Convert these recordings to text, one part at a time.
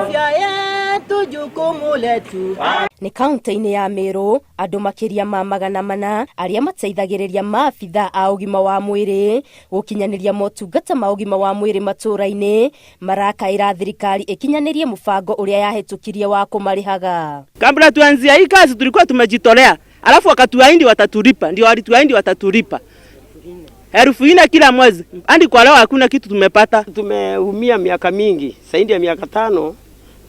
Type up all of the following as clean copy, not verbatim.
Afya yetu jukumu letu. Nĩ kaunti-inĩ ya Meru, andũ makĩria ma 400 arĩa mateithagĩrĩria maabitha a ũgima wa mwĩrĩ gũkinyanĩria motungata ma ũgima wa mwĩrĩ matũũra-inĩ marakaĩra thirikari ĩkinyanĩrie mũbango ũrĩa yahĩtũkirie wa kũmarĩhaga. Kabla tuanzia hii kazi tulikuwa tumejitolea, alafu wakatuahidi watatulipa, ndio walituahidi watatulipa 4,000 kila mwezi, hadi kwa leo hakuna kitu tumepata. Tumeumia miaka mingi, zaidi ya miaka 5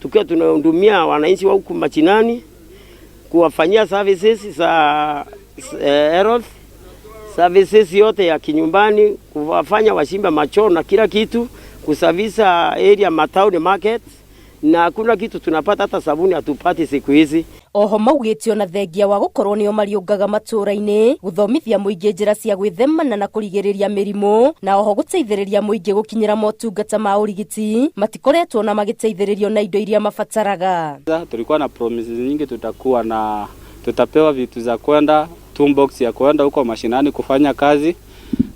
tukiwa tunahudumia wananchi wa huku machinani, kuwafanyia services za health services yote ya kinyumbani, kuwafanya washimba machoo na kila kitu, kusafisha area matauni market, na hakuna kitu tunapata, hata sabuni hatupati siku hizi. Oho maugĩte ona thengia wa gũkorwo nĩo mariũngaga matũũra-inĩ gũthomithia mũingĩ njĩra cia gwĩthemana na kũrigĩrĩria mĩrimũ na oho gũteithĩrĩria mũingĩ gũkinyĩra motungata ma ũrigiti matikoretwo na magĩteithĩrĩrio na indo iria mabataraga. Tulikuwa na promises nyingi, tutakuwa na tutapewa vitu za kwenda toolbox ya kwenda huko mashinani kufanya kazi.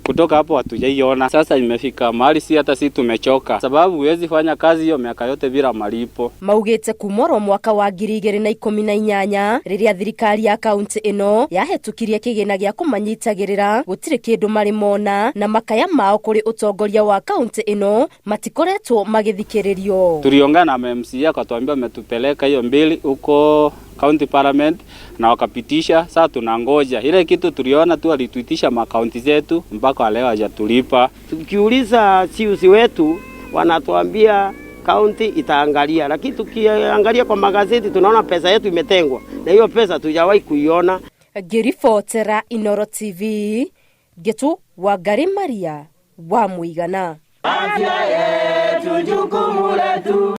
Kutoka hapo hatujaiona. Sasa imefika mahali si hata si tumechoka, sababu huwezi fanya kazi hiyo miaka yote bila malipo. Maugĩte kuma oro mwaka wa 2018 rĩrĩa thirikari ya kaunti ĩno yahĩtũkirie kĩgĩna gĩa kũmanyitagĩrĩra gũtirĩ kĩndũ marĩ mona na makaya mao kũrĩ ũtongoria wa kaunti ĩno matikoretwo magĩthikĩrĩrio. Tuliongea na MCA akatuambia ametupeleka hiyo mbili huko county parliament na wakapitisha. Sasa tunangoja ile kitu tuliona tu, alituitisha makaunti zetu mpaka leo hajatulipa. Tukiuliza chiefs wetu wanatuambia kaunti itaangalia, lakini tukiangalia kwa magazeti tunaona pesa yetu imetengwa, na hiyo pesa tujawahi kuiona. Ngĩribotera Inoro TV Ngĩtu Wangari Maria wa Mũigana. Afya yetu jukumu letu.